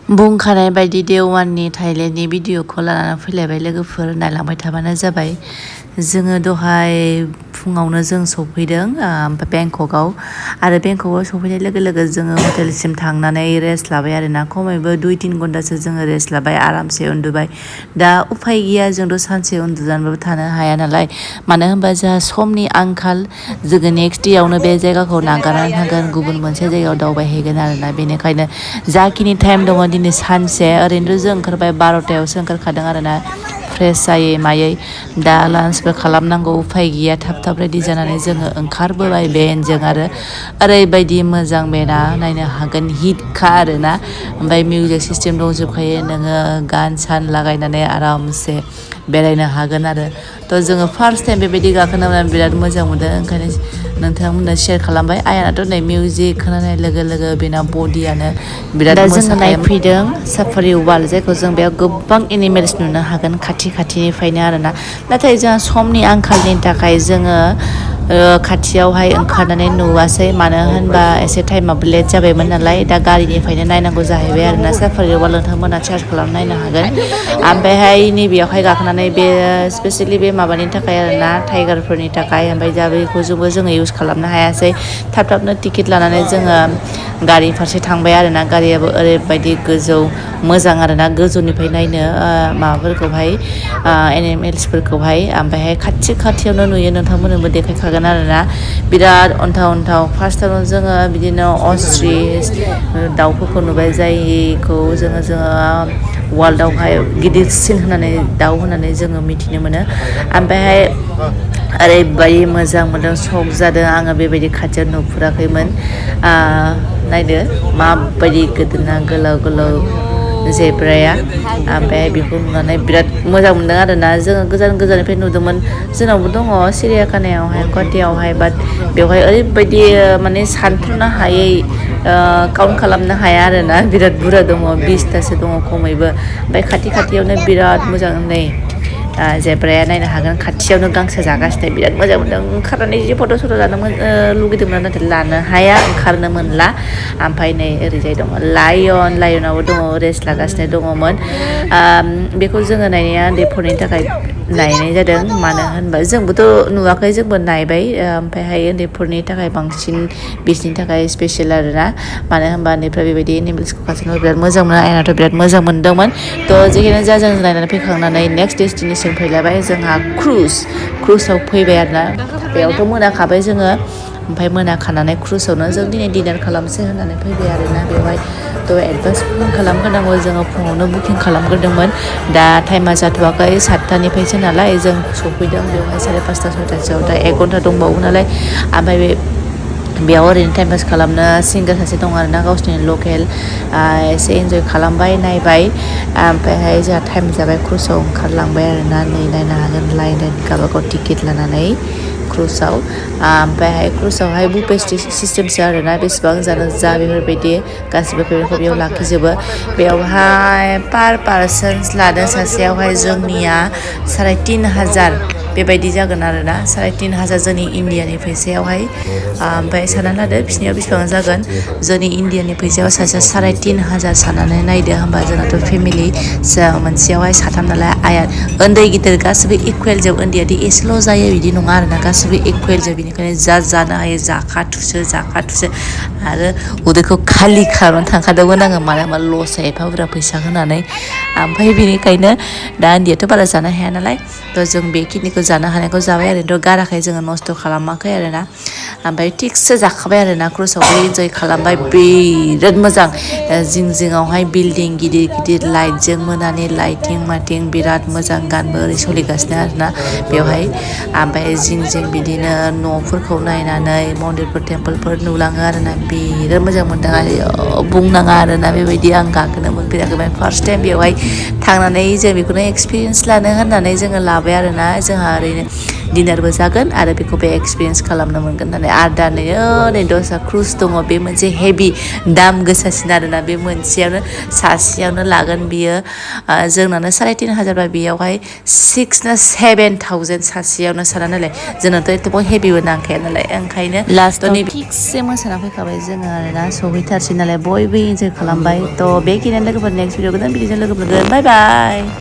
बुंखानाय बायदि डे वाननि थाइलेण्डनि भिडिअखौ लानानै फैलायबाय लोगोफोर नायलांबाय थाबानो जाबाय। जोङो दहाय फुङावनो जों सफैदों बेंककआव आरो बेंककआव सफैनाय लोगो लोगो जोङो हटेलसिम थांनानै रेस्ट लाबाय आरोना खमैबो 2-3 घन्टासो जोङो रेस्ट लाबाय आरामसे उन्दुबाय। दा उफाय गैया जोंथ' सानसे उन्दुनानैबो थानो हाया नालाय मानो होनबा जोंहा समनि आंखाल जोङो नेक्स्ट डेआवनो बे जायगाखौ नागारनानै थांगोन गुबुन मोनसे जायगायाव दावबायहैगोन आरोना बेनिखायनो जाखिनि टाइम दङ दिनै सानसे ओरैनोथ' जों ओंखारबाय 12टायावसो ओंखारखादों आरोना फ्रेस जायै मायै दा लान्चबो खालामनांगौ उफाय गैया थाब थाब रेडि जानानै जोङो ओंखारबोबाय बेनजों आरो ओरैबायदि मोजां बेना नायनो हागोन हिटखा आरोना ओमफ्राय मिउजिक सिस्टेम दंजोबखायो नोङो गान सान लागायनानै आरामसे बेरायनो हागोन आरो थ' जोङो फार्स्ट टाइम बेबायदि गाखोनो मोननानै बिराद मोजां मोनदों ओंखायनो नोंथांमोननो शेयार खालामबाय आयानाथ' नै मिउजिक खोनानाय लोगो लोगो बेना बडियानो बिराद मोजां नायफैदों साफारि वाल जायखौ जों बेयाव गोबां एनिमेल्स नुनो हागोन खाथिनिफ्रायनो आरोना नाथाय जोंहा समनि आंखालनि थाखाय जोङो खाथियावहाय ओंखारनानै नुवासै मानो होनबा एसे टाइमाबो लेट जाबायमोन नालाय दा गारिनिफ्रायनो नायनांगौ जाहैबाय आरोना साफारि वाल नोंथांमोना चार्ज खालामना नायनो हागोन ओमफ्रायहाय नैबेयावहाय गाखोनानै बे स्पेसियेलि बे माबानि थाखाय आरोना टाइगारफोरनि थाखाय ओमफ्राय दा बेखौ जोङो इउस खालामनो हायासै थाब थाबनो टिकेट लानानै जोङो गारि फारसे थांबाय आरोना गारियाबो ओरैबायदि गोजौ मोजां आरोना गोजौनिफ्राय नायनो माबाफोरखौहाय एनिमेल्सफोरखौहाय ओमफ्रायहाय खाथियावनो नुयो नोंथांमोननोबो देखायखागोन आरोना बिराद अन्थाव फार्स्टआवनो जोङो बिदिनो अस्ट्रिच दाउफोरखौ नुबाय जायखौ जोङो वार्ल्डआवहाय गिदिरसिन दाउ होननानै जोङो मिथिनो मोनो ओमफ्रायहाय ओरैबायदि मोजां मोनदों सक जादों आङो बेबायदि खाथियाव नुफेराखैमोन नायदो माबायदि गोदोना गोलाव जेब्राया ओमफ्राय बेखौ नुनानै बिराद मोजां मोनदों आरोना जोङो गोजाननिफ्राय नुदोंमोन जोंनावबो दङ सिरियाखानायावहाय गुवाहाटियावहाय बाट बेवहाय ओरैबायदि माने सानथ्र'नो हायै काउन्ट खालामनो हाया आरोना बिराद बुरजा दङ 20थासो दङ खमैबो ओमफ्राय खाथियावनो बिराद मोजां नै जेब्राया नायनो हागोन खाथियावनो गांसो जागासिनो बिराद मोजां मोनदों ओंखारनानै जि फट' लानो लुगैदोंमोन नाथाय लानो हाया ओंखारनो मोनला ओमफ्राय नै ओरैजाय दङ लायनाबो दङ रेस्ट लागासिनो दङमोन बेखौ जोङो नायनाया उन्दैफोरनि थाखाय नायनाय जादों मानो होनबा जोंबोथ' नुवाखै जोंबो नायबाय ओमफ्रायहाय उन्दैफोरनि थाखाय बांसिन बिसोरनि थाखाय स्पेसियेल आरोना मानो होनबा उन्दैफ्रा बेबायदि एनिमेल्सखौ खाथियाव बिराद मोजां मोनो आयनाथ' बिराद मोजां मोनदोंमोन थ' जेखियानो जा जों नायनानै फैखांनानै नेक्स्ट डेस्टिनेसन फैलायबाय जोंहा क्रुजाव फैबाय आरोना बेयावथ' मोनाखाबाय जोङो ओमफ्राय मोनाखानानै क्रुजावनो जों दिनै डिनार खालामसै होननानै फैबाय आरोना बेवहाय थ' एडभान्स बुकिं खालामग्रोनांगौ जोङो फुङावनो बुकिं खालामग्रोदोंमोन दा टाइमा जाथ'वाखै 7थानिफ्रायसो नालाय जों सफैदों बेवहाय 5:30 6थासोआव दा 1 घन्टा दंबावो नालाय ओमफ्राय बेयाव ओरैनो टाइम पास खालामनो सिंगार सासे दं आरोना गावसोरनि लकेल एसे इन्जय खालामबाय नायबाय ओमफ्रायहाय जोंहा टाइम जाबाय क्रुजाव ओंखारलांबाय आरोना नै नायनो हागोन लाइन गावबागाव टिकेट लानानै क्रुजाव ओमफ्रायहाय क्रुजावहाय बुफे सिस्टेमसो आरोना बेसेबां जानो जा बेफोरबायदि गासिबो पेमेन्टखौ बेयाव लाखिजोबो बेयावहाय पार पार्सन्स लादों सासेयावहाय जोंनिया 3,500 बेबायदि जागोन आरोना 3,500 जोंनि इण्डियानि फैसायावहाय ओमफ्राय साननानै लादो बिसिनियाव बेसेबां जागोन जोंनि इण्डियानि फैसायाव सासेया 3,500 साननानै नायदो होमबा जोंनाथ' फेमिलि मोनसेयावहाय 3 नालाय आइया उन्दै गिदिर गासिबो इकुवेल जोब उन्दैयादि एसेल' जायो बिदि नङा आरोना गासिबो इकुवेल जोब बेनिखायनो जानो हायो जाखा थुसो आरो उदैखौ खालि खालामनानै थांखादोंमोन आङो मानो होनबा लस जायो एफा बुरजा फैसा होनानै ओमफ्राय बेनिखायनो दा उन्दैयाथ' बारा जानो हाया नालाय थ' जों बेखिनिखौ जानो हानायखौ जाबाय आरोथ' गाराखै जोङो नस्थ' खालामाखै आरोना ओमफ्राय थिगसे जाखाबाय आरोना क्रुजावबो इन्जय खालामबाय बिराद मोजां जिङावहाय बिल्डिं गिदिर लाइटजों मोनानि लाइटिं बिराद मोजां गानबो ओरै सोलिगासिनो आरोना बेवहाय ओमफ्राय जिं बिदिनो न'फोरखौ नायनानै मन्दिरफोर टेम्पोलफोर नुलाङो आरोना बिराद मोजां मोनदों आरो बुंनाङा आरोना बेबायदि आं गाखोनो मोनफेराखैमोन फार्स्ट टाइम बेवहाय थांनानै जों बेखौनो एक्सपिरियेन्स लानो होननानै जोङो लाबाय आरोना जोंहा ओरैनो डिनारबो जागोन आरो बेखौबो एक्सपिरियेन्स खालामनो मोनगोन होननानै आरो दा नै दस्रा क्रुज दङ बे मोनसे हेभि दाम गोसासिन आरोना बे मोनसेयावनो सासेयावनो लागोन बियो जोंनानो 3,500 बा बेयावहाय 6 ना 7,000 सासेयावनो साना नालाय जोंनाथ' एथबां हेभिबो नांखाया नालाय ओंखायनो लास्टआव थिगसे मोसाना फैखाबाय जोङो आरोना सहैथारसै नालाय बयबो इन्जय खालामबाय थ' बेखिनियानो लोगोफोर नेक्स्ट भिडिअ गोदान बिदिजों लोगो मोनगोन बाय बाय